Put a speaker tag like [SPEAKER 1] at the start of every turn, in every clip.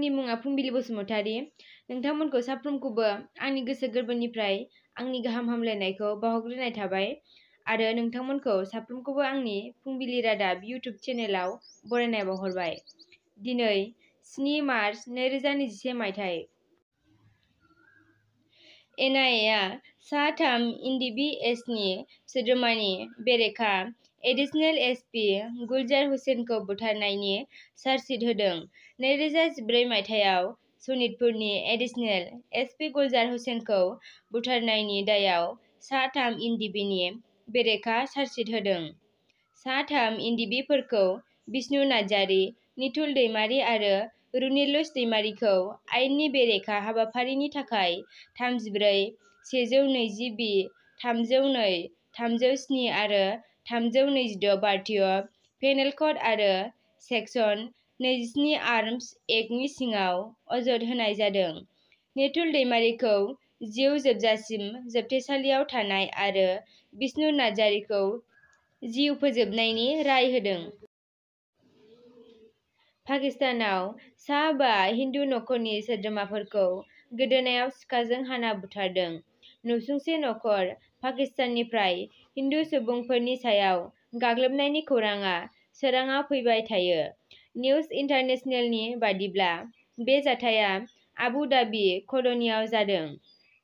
[SPEAKER 1] आंनि मुङा फुंबिलि बसुमतारी। नोंथांमोनखौ साफ्रोमखौबो आंनि गोसो गोरबोनिफ्राय आंनि गाहाम हामलायनायखौ बावहरग्रोनाय थाबाय आरो नोंथांमोनखौ साफ्रोमखौबो आंनि फुंबिलि रादाब इउटुब चेनेलाव बरायनाय बावहरबाय। दिनै 7 मार्च 2021 मायथाइ। एनआइएआ सा 3 एनडीपीएसनि सोद्रोमानि बेरेखा एडिशनेल एसपी गुलजार हुसैनखौ बुथारनायनि चार्जशीट होदों। 2014 मायथाइयाव सनितपुरनि एडिशनेल एसपी गुलजार हुसैनखौ बुथारनायनि दायाव सा 3 एनडीपीनि बेरेखा चार्जशीट होदों। सा 3 एनडीपीफोरखौ बिष्णु नार्जारी, निथुल दैमारी आरो रुनिलुस दैमारीखौ आयेननि बेरेखा हाबाफारिनि थाखाय 34,120 बी, 302, 307 आरो 326 भारतीय पेनेल क'ड आरो सेक्सन 27 आर्म्स एक्टनि सिङाव अजद होनाय जादों। निथुल दैमारीखौ जिउ जोबजासिम जोबथेसालियाव थानाय आरो बिष्णु नार्जारीखौ जिउ फोजोबनायनि राय होदों। पाकिस्तानाव सा 5 हिन्दु नखरनि सोद्रोमाफोरखौ गोदोनायाव सिखाजों हाना बुथारदों। नसुंसे नखर पाकिस्ताननिफ्राय हिन्दु सुबुंफोरनि सायाव गाग्लोबनायनि खौरांआ सोराङाव फैबाय थायो। निउज इन्टारनेशनेलनि बायदिब्ला बे जाथाया आबु धाबी कल'नियाव जादों।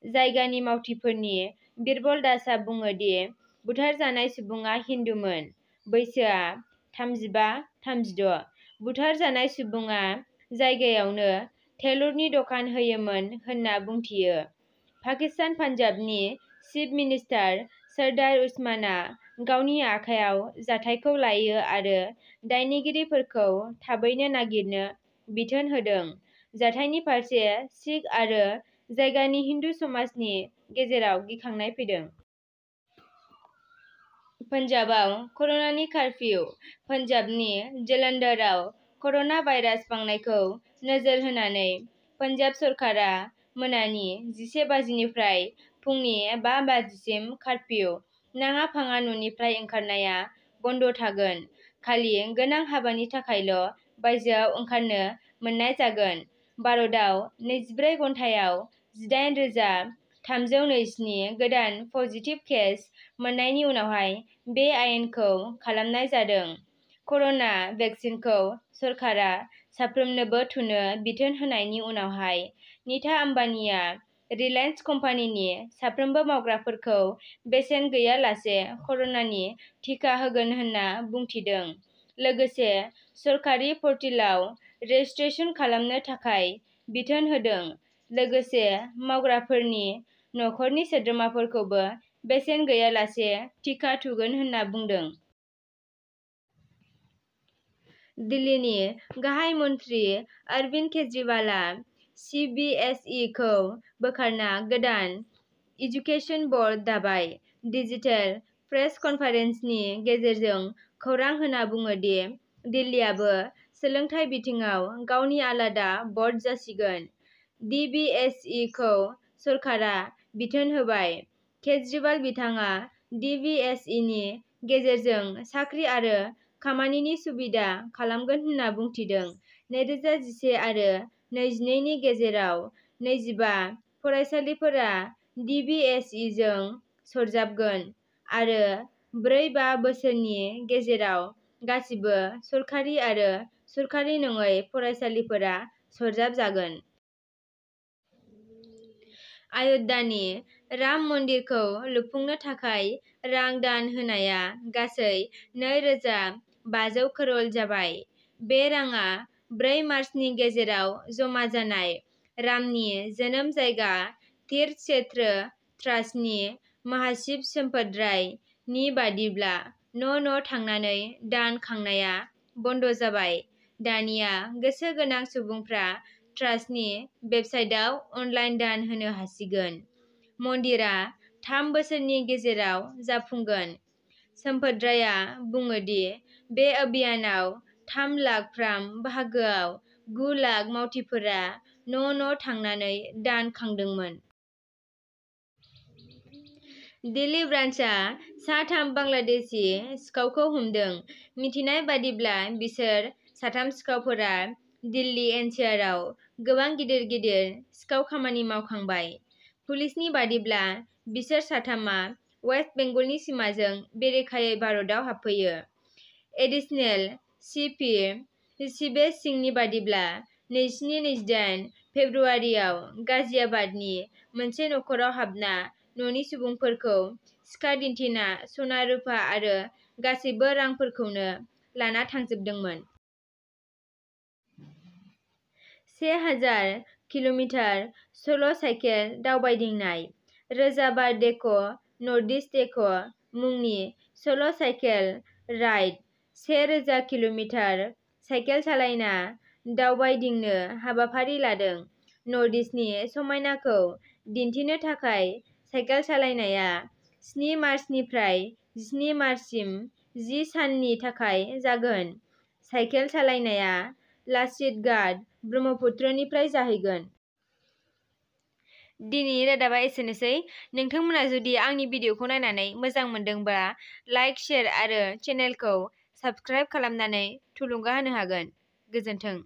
[SPEAKER 1] जायगानि मावथिफोरनि बिरबल दासआ बुङो दि बुथारजानाय सुबुङा हिन्दुमोन, बैसोआ 35-36। बुथारजानाय सुबुङा जायगायावनो टेलरनि दखान होयोमोन होनना बुंथियो। पाकिस्तान पान्जाबनि चिफ मिनिस्टार सरदार उस्मानआ गावनि आखायाव जाथायखौ लायो आरो दायनिगिरिफोरखौ थाबैनो नागिरनो बिथोन होदों। जाथायनि फारसे सिख आरो जायगानि हिन्दु समाजनि गेजेराव गिखांनाय फैदों। पान्जाबाव कर'नानि कारफिउ। पान्जाबनि जालन्धराव कर'ना भाइरास बांनायखौ नोजोर होनानै पान्जाब सरकारा मोनानि 11 बाजिनिफ्राय फुंनि 5 बाजिसिम कारफिउ। नाङा-फाङा न'निफ्राय ओंखारनाया बन्द थागोन। खालि गोनां हाबानि थाखायल' बायजोआव ओंखारनो मोननाय जागोन। भारतआव 24 घन्टायाव 18,327 गोदान पजिटिभ केस मोननायनि उनावहाय बे आयेनखौ खालामनाय जादों। कर'ना भेक्सिनखौ सरकारा साफ्रोमनोबो थुनो बिथोन होनायनि उनावहाय नीता आम्बानीआ रिलायेन्स कम्पानिनि साफ्रोमबो मावग्राफोरखौ बेसेन गैयालासे कर'नानि टिका होगोन होनना बुंथिदों। लोगोसे सरकारि पर्टेलाव रेजिस्ट्रेशन खालामनो थाखाय बिथोन होदों। लोगोसे मावग्राफोरनि नखरनि सोद्रोमाफोरखौबो बेसेन गैयालासे टिका थुगोन होनना बुंदों। दिल्लीनि गाहाय मन्थ्रि अरविन्द केजरीवालआ सीबीएसईखौ बोखारना गोदान एजुकेशन बर्ड दाबाय। डिजिटेल प्रेस कनफारेन्सनि गेजेरजों खौरां होना बुङो दि दिल्लीआबो सोलोंथाइ बिथिङाव गावनि आलादा बर्ड जासिगोन। डीबीएसईखौ सरकारा बिथोन होबाय। केजरीवाल बिथाङा डीबीएसईनि गेजेरजों साख्रि आरो खामानिनि सुबिदा खालामगोन होनना बुंथिदों। 2011 आरो 2022 नि गेजेराव 25 फरायसालिफोरा डीबीएसईजों सरजाबगोन आरो 4-5 बोसोरनि गेजेराव गासिबो सरकारि आरो सरकारि नङै फरायसालिफोरा सरजाबजागोन। अयोध्यानि राम मन्दिरखौ लुफुंनो थाखाय रां दान होनाया गासै 2,500 करोड़ जाबाय। बे राङा 4 मार्चनि गेजेराव जमा जानाय। रामनि जोनोम जायगा तीर्थ क्षेत्र ट्रास्टनि महासचिव सम्पत राय नि बादिब्ला न' थांनानै दान खांनाया बन्द जाबाय। दानिया गोसो गोनां सुबुंफ्रा ट्रास्टनि वेबसाइटआव अनलाइन दान होनो हासिगोन। मन्दिरा 3 बोसोरनि गेजेराव जाफुंगोन। सम्पत रायआ बुङो दि बे अभियानाव 3 लाख फ्राम बाहागोआव 9 लाख मावथिफोरा न' थांनानै दान खांदोंमोन। दिल्ली ब्रान्चआ सा 3 बांलादेशी सिखावखौ हमदों। मिथिनाय बादिब्ला बिसोर 3 सिखावफोरा दिल्ली एनसीआरआव गोबां गिदिर गिदिर सिखाव खामानि मावखांबाय। पुलिसनि बादिब्ला बिसोर साथामआ वेस्ट बेंगलनि सिमाजों बेरेखायै भारतआव हाबफैयो। एडिशनेल सिपि शिवेश सिंहनि बादिब्ला 27-28 फेब्रुआरियाव गाजियाबादनि मोनसे नखराव हाबना न'नि सुबुंफोरखौ सिखा दिन्थिना सना रुफा आरो गासैबो रांफोरखौनो लाना थांजोबदोंमोन। 1000 किल'मिटार सल' साइकेल दावबायदिंनाय। रोजाबार डेक नर्थइस्ट डेक मुंनि सल' साइकेल राइड 1000 किल'मिटार साइकेल सालायना दावबायदिंनो हाबाफारि लादों। नर्थइस्टनि समायनाखौ दिन्थिनो थाखाय साइकेल सालायनाया 7 मार्चनिफ्राय 17 मार्चसिम 10 साननि थाखाय जागोन। साइकेल सालायनाया लाचित घाट ब्रह्मपुत्रनिफ्राय जाहैगोन। दिनैनि रादाबा एसेनोसै। नोंथांमोना जुदि आंनि भिडिअखौ नायनानै मोजां मोनदोंबा लाइक, शेयार आरो चेनेलखौ साबस्क्राइब खालामनानै थुलुंगा होनो हागोन। गोजोन्थों।